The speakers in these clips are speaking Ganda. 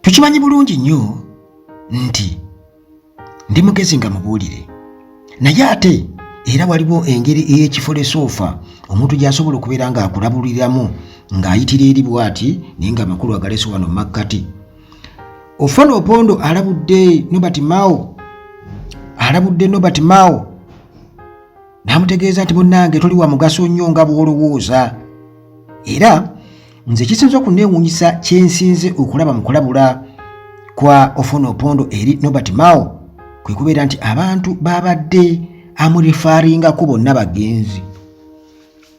Tukimanyi bulungi nnyo nti ndi mugezi nga mubuulire, naye ate era waliwo engeri ey'ekifolesoofa omuntu gy'asobola okubeera ng'akulabuliramu ng'ayitira eri bw'ati, naye ng'amakulu agalese wano makkati. Ofwono Opondo alabudde Norbert Mao, alabudde Norbert Mao n'amutegeeza nti munnange toli wa mugaso nnyo nga bw'olowooza. Era nze kisinze okunneewuunyisa kye nsinze okulaba mu kulabula kwa Ofwono Opondo eri Norbert Mao kwe kubeera nti abantu babadde amurifaaringako bonna bagenzi.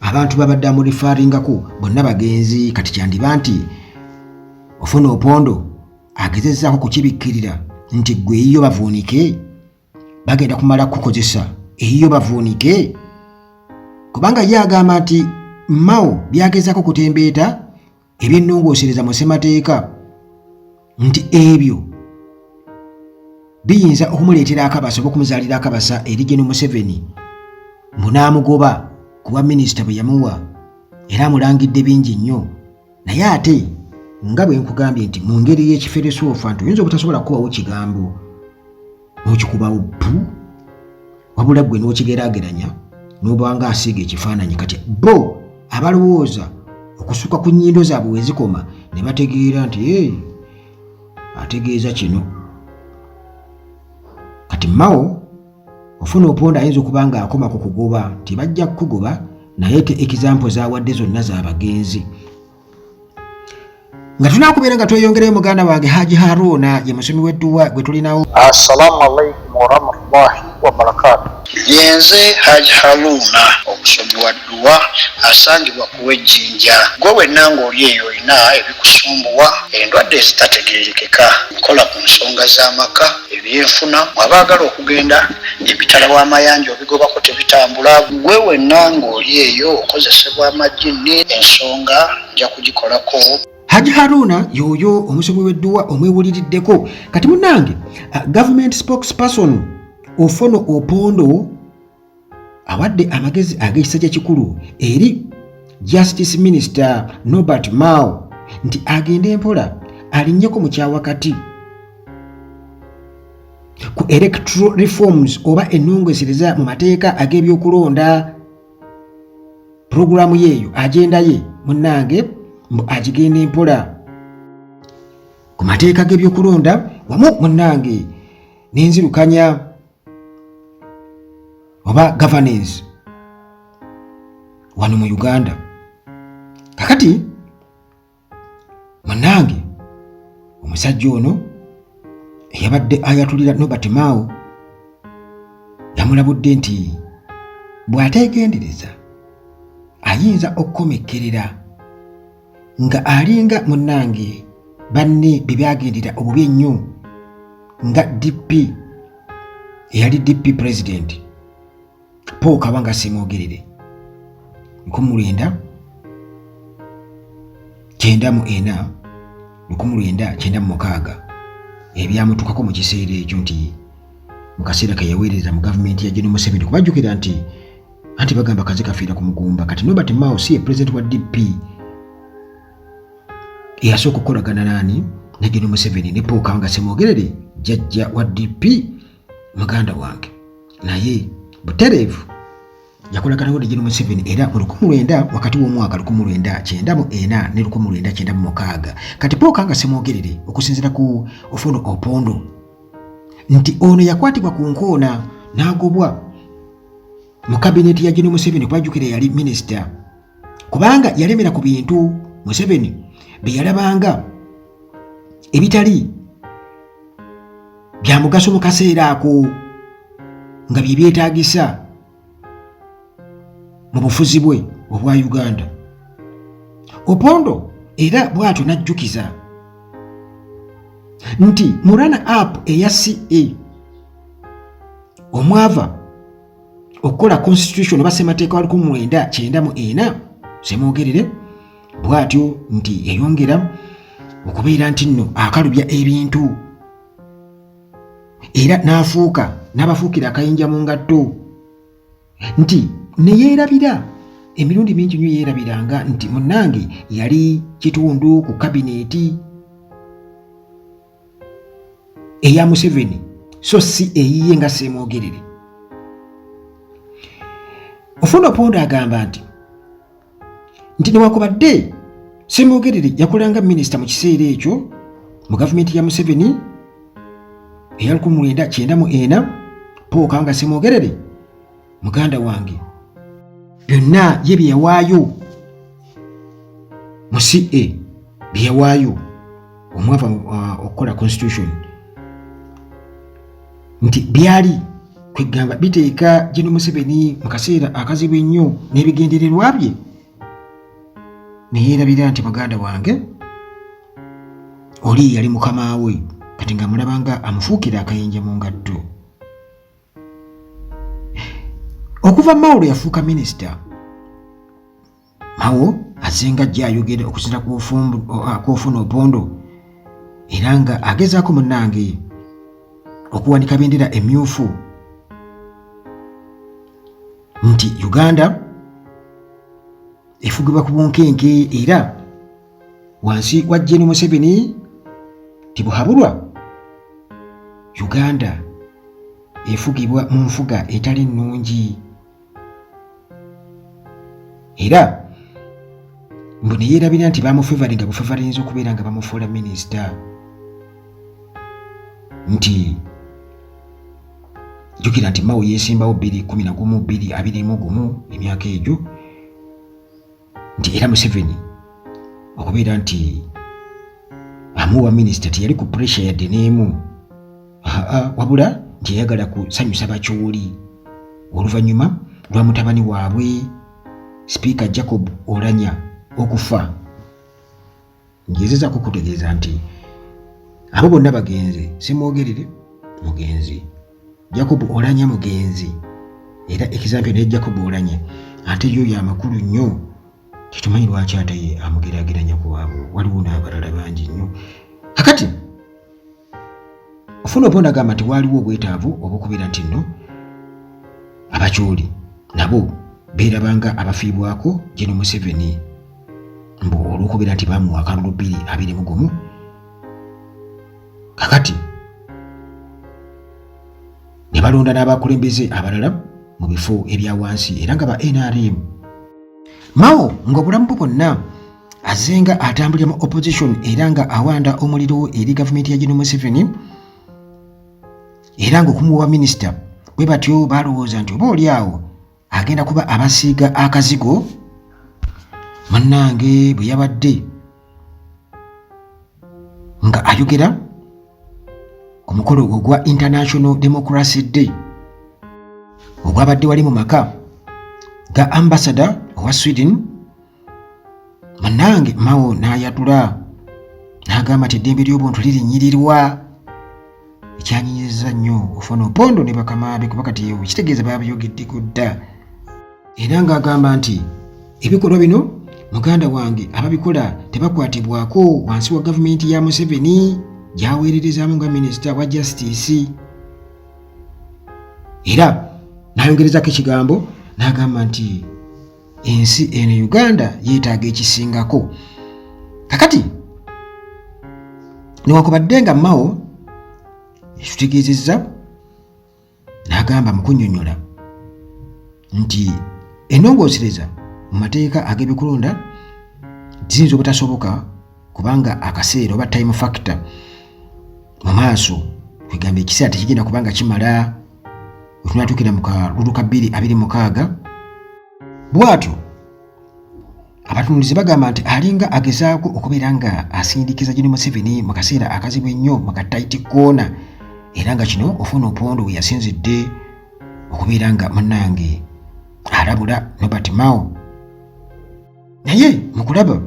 Abantu babadde amurifaaringako bonna bagenzi. Kati kyandiba nti Ofwono Opondo agezezzaako kukibikkirira nti ggwe eyiyo bavuunike, bagenda kumala kukukozesa eyiyo bavuunike, kubanga ye agamba nti Mao byagezaako kutembeeta eby'ennongoosereza mu ssemateeka nti ebyo biyinza okumuleetera akabasa oba okumuzaalira akabasa eri Gen Museveni, mbu n'amugoba kuba minisita bwe yamuwa, era amulangidde bingi nnyo. Naye ate nga bwe nkugambye nti mu ngeri y'ekiferesoofa nti oyinza obutasobola kukubawo kigambo n'okikubawo ppu, wabula ggwe n'okigeraageranya n'oba nga asiiga ekifaananyi. Kati bo abalowooza okusukka ku nnyindo zaabwe we zikoma ne bategeera nti ee ategeeza kino. Kati Mao Ofwono Opondo ayinza okuba ng'akoma ku kugoba nti bajja kukugoba, naye te example z'awadde zonna za bagenzi. Nga tunakubeera nga tweyongerayo, muganda wange Haji Haruna ye musomi w'edduwa gwe tulinawo. Assalamu alaikum warahmatullahi wabarakatu. Yenze Haji Haruna omusomi wa dduwa asangibwa ku w'Ejjinja. Gwe wenna ng'oli eyo olina ebikusumbuwa, endwadde ezitategeerekeka, nkola ku nsonga z'amaka, ebyenfuna, mwe abaagala okugenda emitala w'amayanja obigobako tebitambula. Gwe wenna ng'oli eyo okozesebwa amajjinni, ensonga nja kugikolako. Haji Haruna yoyo omusomi w'edduwa omwewuliriddeko. Kati munnange, government spokesperson Ofwono Opondo awadde amagezi ag'ekisajja kikulu eri Justice Minister Norbert Mao nti agende mpola alinnyeko mu kyawakati ku electoral reforms oba ennongosereza mu mateeka ag'ebyokulonda. Pulogulaamu yeeyo agenda ye munnange mbu agigenda empola ku mateeka g'ebyokulonda wamu munnange n'enzirukanya oba governance wano mu Uganda. Kakati munnange omusajja ono eyabadde ayatulira Norbert Mao yamulabudde nti bw'ateegendereza ayinza okukomekkerera nga alinga munnange banne bye byagendera obubi ennyo nga DP eyali DP president Paul Kawanga Ssemwogerere 1994 1996 ebyamutukako mu kiseera ekyo nti mu kaseera ke yaweereza mu gavumenti ya General Museveni, kubajjukira nti anti bagamba kazi kafiira ku mugumba. Kati Norbert Mao si ye president wa DP eyasooka okukolagana naani ne General Museveni ne Paul Kawanga Ssemwogerere jjajja wa DP muganda wange, naye butereevu yakolaganawo ne General Museveni era mu 1900 wakati w'omwaka 1994 ne 1996. Kati Paul Kawanga Ssemwogerere okusinziira ku Ofwono Opondo nti ono yakwatibwa ku nkoona n'agobwa mu kabineti ya General Museveni, kubajjukira yali minisita, kubanga yalemera ku bintu Museveni bye yalabanga ebitali bya mugaso mu kaseera ako nga bye byetaagisa mu bufuzi bwe obwa Uganda. Opondo era bw'atyo n'ajjukiza nti mu run up eya CA omwava okukola constitution oba ssemateeka wa 1994, Ssemwogerere bw'atyo nti yayongera okubeera nti nno akalubya ebintu era n'afuuka n'abafuukira akayinja mu ngatto, nti ne yeerabira emirundi mingi nnyo, yeerabiranga nti munnange yali kitundu ku kabineeti. eya Museveni so si eyiye nga Sseemwogerere. Ofwono Opondo agamba nti newakubadde Ssemwogerere yakolanga minisita mu kiseera ekyo mu gavumenti ya Museveni eya 1994, pooka nga Ssemwogerere muganda wange byonna ye bye yawaayo mu CA, bye yawaayo omwava okukola constitution, nti byali kwegamba biteeka Gen Museveni mu kaseera akazibu ennyo n'ebigendererwa bye, ne yeerabira nti muganda wange oli yali mukama we, kati ng'amulaba nga amufuukira akayinja mu ngatto. Okuva Mao lwe yafuuka minisita, Mao azenga ajja ayogera okusinza kw'Ofwono Opondo, era nga agezaako munnange okuwanika bendera emyufu nti Uganda efugibwa ku bunkenke era wansi wa Gen Museveni tibuhabulwa Uganda efugibwa mu nfuga etali nnungi, era mbu ne yeerabira nti bamufevaringa bufevarinza okubeera nga bamufuula minisita, nti jjukira nti Mao yeesimbawo 2011, 2021, emyaka egyo, nti era Museveni okubeera nti amuwa minisita teyali ku pressure yadde n'emu, wabula nti yayagala kusanyusa Bakyoli oluvannyuma lwa mutabani waabwe Sipiika Jacob Olanya okufa. Ngezezaako kutegeeza nti abo bonna bagenzi, Simwogerere mugenzi, Jacob Olanya mugenzi, era example ne Jacob Olanya ate yo ya makulu nnyo, tetumanyi lwaki ate ye amugeraageranya ku abo, waliwo n'abalala bangi nnyo. Kakati Ofwono Opondo agamba nti waaliwo obwetaavu obw'okubeera nti nno Abakyoli nabo beerabanga abafiibwako Gen Museveni, mbu olw'okubeera nti baamuwa akalulu 2021, kakati ne balonda n'abakulembeze abalala mu bifo ebya wansi era nga ba NRM. Mao ng'obulamu bwe bwonna azenga atambulira mu opposition era nga awanda omuliro eri gavumenti ya Gen Museveni, era ng'okumuwa minisita bwe batyo balowooza nti oba oli awo agenda kuba abasiiga akazigo. Munnange bwe yabadde nga ayogera ku mukolo ogwa International Democracy Day ogwabadde wali mu maka ga ambasada owa Sweden, munnange Mao n'ayatula n'agamba nti eddembe ly'obuntu lirinyirirwa, ekyanyinyizza nnyo Ofwono Opondo ne bakama be, kuba kati kitegeeza baabyogeddeko dda, era ng'agamba nti ebikolwa bino muganda wange ababikola tebakwatibwako wansi wa gavumenti ya Museveni gy'aweererezaamu nga minisita wa justice. Era n'ayongerezako ekigambo n'agamba nti ensi eno Uganda yeetaaga ekisingako. Kakati newankubadde nga Mao ekitutegeezezza n'agamba mu kunnyonnyola nti ennongoosereza mu mateeka ag'ebikulonda ziyinza obutasoboka kubanga akaseera oba time factor mu maaso, kwegamba ekiseera tekigenda kubanga kimala wetunatuukira mu kalulu ka 2026. Bw'atyo abatunuulizi bagamba nti alinga agezaako okubeera nga asindikiza Gen Museveni mu kaseera akazibu ennyo mu kataiti koona, era nga kino Ofwono Opondo we yasinzidde okubeera nga munnange alabula Norbert Mao. Naye mu kulaba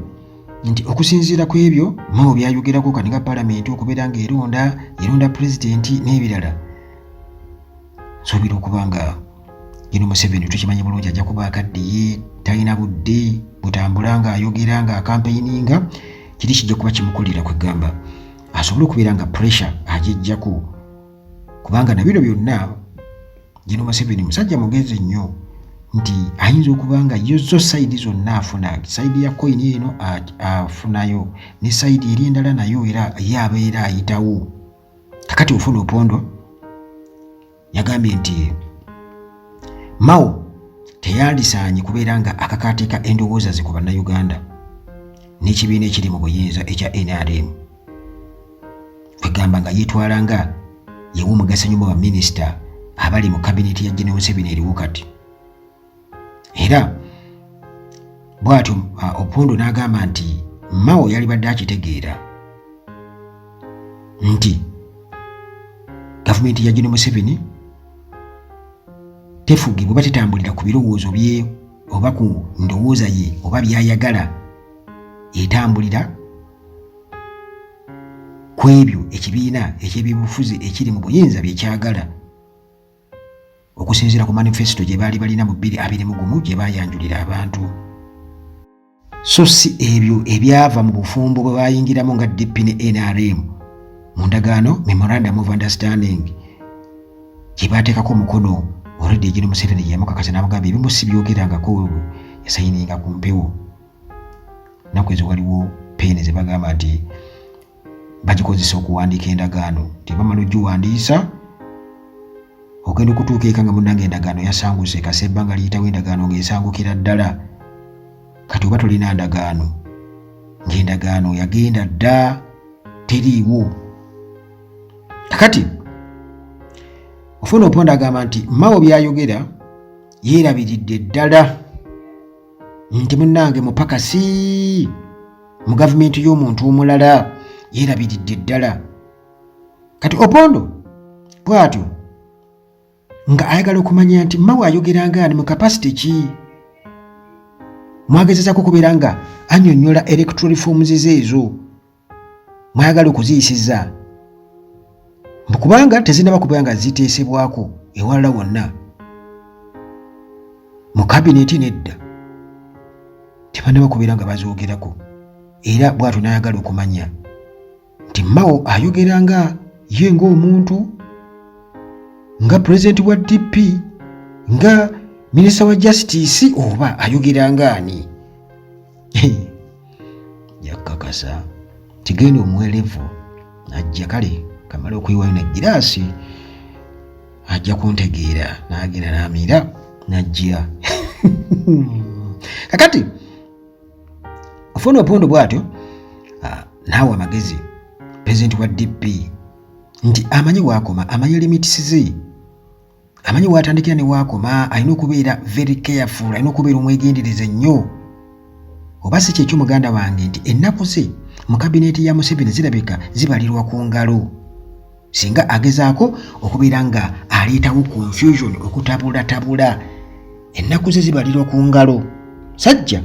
nti okusinziira ku ebyo Mao byayogerako kati nga palamenti okubeera nga eronda pulezidenti n'ebirala, nsuubira okuba nga Gen Museveni tukimanyi bulungi ajja kuba akaddiye, talina budde butambula ng'ayogera ng'akampeininga, kiri kijja kuba kimukolera kwegamba asobole okubeera nga pressure agijjako, kubanga na bino byonna Gen Museveni musajja mugezi nnyo nti ayinza okuba nga yo zo sayidi zonna afuna sayidi ya koyini eno afunayo ne sayidi eri endala nayo era ye abeera ayitawo. Kakati Ofwono Opondo yagambye nti Mao teyandisaanye kubeera nga akakaatika endowooza ze ku Bannayuganda n'ekibiina ekiri mu buyinza ekya NRM, kwegamba nga yeetwala nga yewa omugaso nnyo mu baminisita abali mu kabineti ya General Museveni eriwo kati. Era bw'atyo Opondo n'agamba nti Mao yalibadde akitegeera nti gavumenti ya General Museveni tefugibwa oba tetambulira ku birowoozo bye oba ku ndowooza ye oba by'ayagala, etambulira ku ebyo ekibiina eky'ebyobufuzi ekiri mu buyinza bye kyagala okusinziira ku manifesito gye baali balina mu 2021 gye baayanjulira abantu, so si ebyo ebyava mu bufumbo bwe baayingiramu nga DP ne NRM mu ndagaano Memorandum of Understanding gye baateekako omukono already egino Museveni gye yamukakasa n'amugamba ebimu si byogerangako, yasayininga ku mpewo. Nnaku ezo waliwo peeni ze bagamba nti bagikozesa okuwandiika endagaano, nti bamala ogiwandiisa ogenda okutuuka eka nga munnange endagaano yasanguse, kasa ebbanga liyitawo endagaano ng'esangukira ddala. Kati oba tolina ndagaano ng'endagaano yagenda dda teriiwo. Kakati Ofwono Opondo agamba nti Mao byayogera yeerabiridde ddala nti munnange mupakasi mu gavumenti y'omuntu omulala, yeerabiridde ddala. Kati Opondo bw'atyo nga ayagala okumanya nti Mao ayogera nga ani mu kapasite ki, mwagezezako okubeera nga annyonnyola electoral reforms ze ezo mwayagala okuziyisiza mbu kubanga tezinaba kubeera nga ziteesebwako ewalala wonna mu kabineti, nedda, tebanaba kubeera nga bazoogerako. Era bw'atyo n'ayagala okumanya nti Mao ayogera nga ye ng'omuntu, nga pulezidenti wa DP, nga minisita wa justice, oba ayogera nga ani. Yakkakasa tigenda omuwerevu ajja kale kamala okuyiwayo ne giraasi ajja kuntegeera, n'agenda n'amira n'ajja. Kakati Ofwono Opondo bw'atyo naawe amagezi pulezidenti wa DP nti amanyi waakoma, amanyi limits ze, amanyi waatandikira ne waakoma, alina okubeera very careful, alina okubeera omwegendereza ennyo, oba si kyekyo muganda wange nti ennaku ze mu kabineeti ya Museveni zirabika zibalirwa ku ngalo singa agezaako okubeera nga aleetawo confusion, okutabulatabula. Ennaku ze zibalirwa ku ngalo. Sajja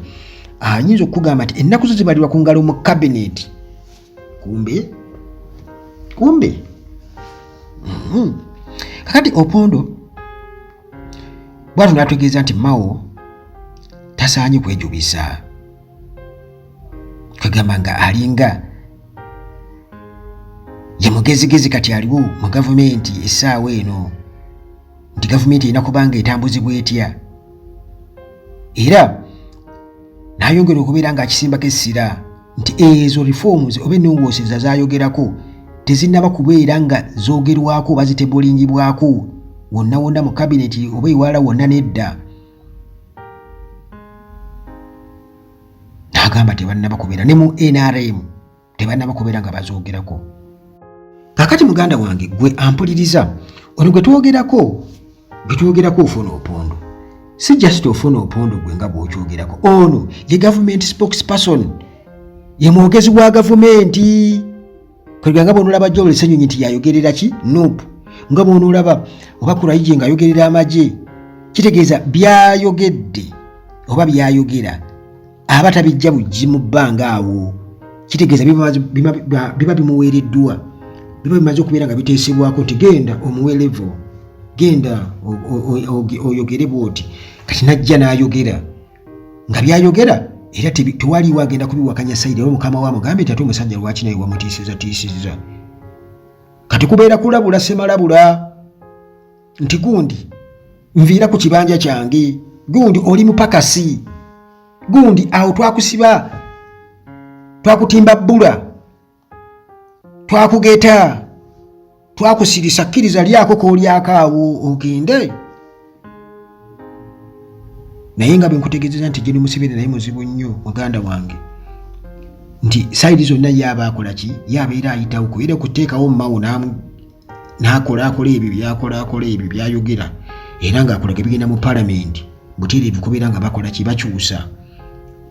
ayinza okukugamba nti ennaku ze zibalirwa ku ngalo mu kabineeti, kumbe kumbe. Kakati Opondo bwatyo n'ategeeza nti Mao tasaanye kwejubisa, kwegamba nga alinga ye mugezigezi kati aliwo mu gavumenti essaawa eno, nti gavumenti erina kubanga etambuzibwa etya, era n'ayongera okubeera ng'akisimbako essira nti ezo reforms oba ennongoosereza zaayogerako tezinnaba kubeera nga zoogerwako oba zitebulingibwako wonna wonna mu kabineti oba ewalala wonna, nedda. N'agamba tebannaba kubeera ne mu NRM tebannaba kubeera nga bazoogerako. Kakati muganda wange gwe ampuliriza, ono gwe twogerako, gwe twogerako Ofwono Opondo, si just Ofwono Opondo gwe nga bw'okyogerako, ono ye gavumenti spokesperson, ye mwogezi wa gavumenti. Kwegamba nga bw'onoolaba Joel Ssenyonyi nti yayogerera ki NUP, nga bw'onoolaba oba Kuraije ng'ayogerera amagye, kitegeeza byayogedde oba byayogera aba tabijja bujji mu bbanga awo, kitegeeza biba bimuweereddwa, biba bimaze okubeera nga biteesebwako nti genda omuwe level, genda oyogere bw'oti. Kati najja n'ayogera nga byayogera era tewaliwo agenda kubiwakanya sayidi, era omukama we amugambye nti ate omusajja lwaki naye wamutiisiza tiisiza. Kati kubeera kulabula semalabula nti gundi nviira ku kibanja kyange, gundi oli mupakasi, gundi awo twakusiba, twakutimba bbula, twakugeta. Twakusirisa, kkiriza lyako k'olyako awo ogende. Naye nga bwe nkutegeezeza nti Gen Museveni naye muzibu nnyo muganda wange, nti sayidi zonna ye aba akola ki, ye abeera ayitawo kubeera kuteekawo mawo n'akola akola ebyo byakola, akola ebyo byayogera, era ng'akola gebigenda mu palamenti butereevu kubeera nga bakola ki, bakyusa.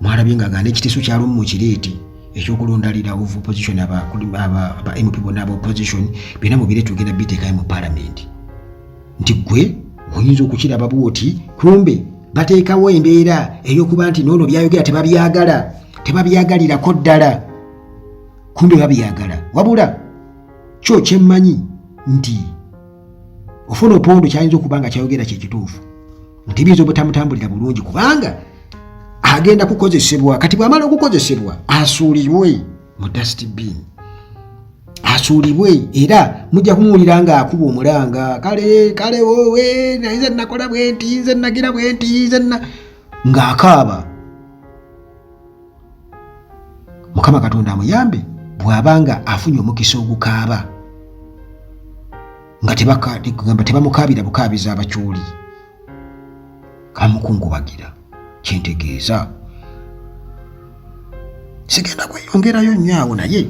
Mwalabye nga ganda ekiteeso kyalumu mu kireeti ekyokulonda leader of opposition, aba MP bonna aba opposition byonna mubire tugenda biteekayo mu palamenti, nti gwe oyinza okukiraba bwoti, kumbe bateekawo embeera ey'okuba nti noono byayogera tebabyagala, tebabyagalirako ddala, kumbe babyagala. Wabula kyo kyemmanyi nti Ofwono Opondo kyayinza okuba nga kyayogera kyekituufu, nti biyinza obutamutambulira bulungi kubanga agenda kukozesebwa. Kati bw'amala okukozesebwa asuulibwe mu dustbin, asuulibwe, era mujja kumuwulira ng'akuba omulanga, kale kale wowe, naye nze nakola bwe nti, nze nagira bwe nti, nze na ng'akaaba. Mukama Katonda amuyambe bw'aba nga afunye omukisa ogukaaba nga tebakagamba tebamukaabira bukaabiza abakyoli kamukungubagira. Kyentegeeza sigenda kweyongerayo nnyo awo, naye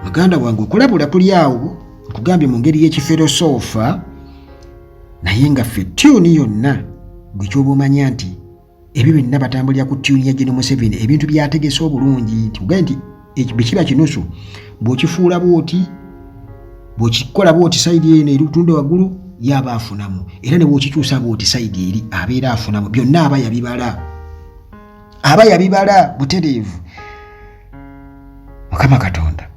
muganda wange okulabula kuli awo, nkugambye mu ngeri y'ekiferosoofa, naye nga ffe tyuni yonna gwe kyoba omanya nti ebyo byonna batambulira ku tyuni ya Gen Museveni, ebintu byategese obulungi, nti kugaye nti bwe kiba kinusu bw'okifuula bw'oti, bw'okikola bw'oti sayidi eno eri tunda waggulu ye aba afunamu, era ne bw'okikyusa bw'oti sayidi eri abeera afunamu, byonna aba yabibala, aba yabibala butereevu. Mukama Katonda.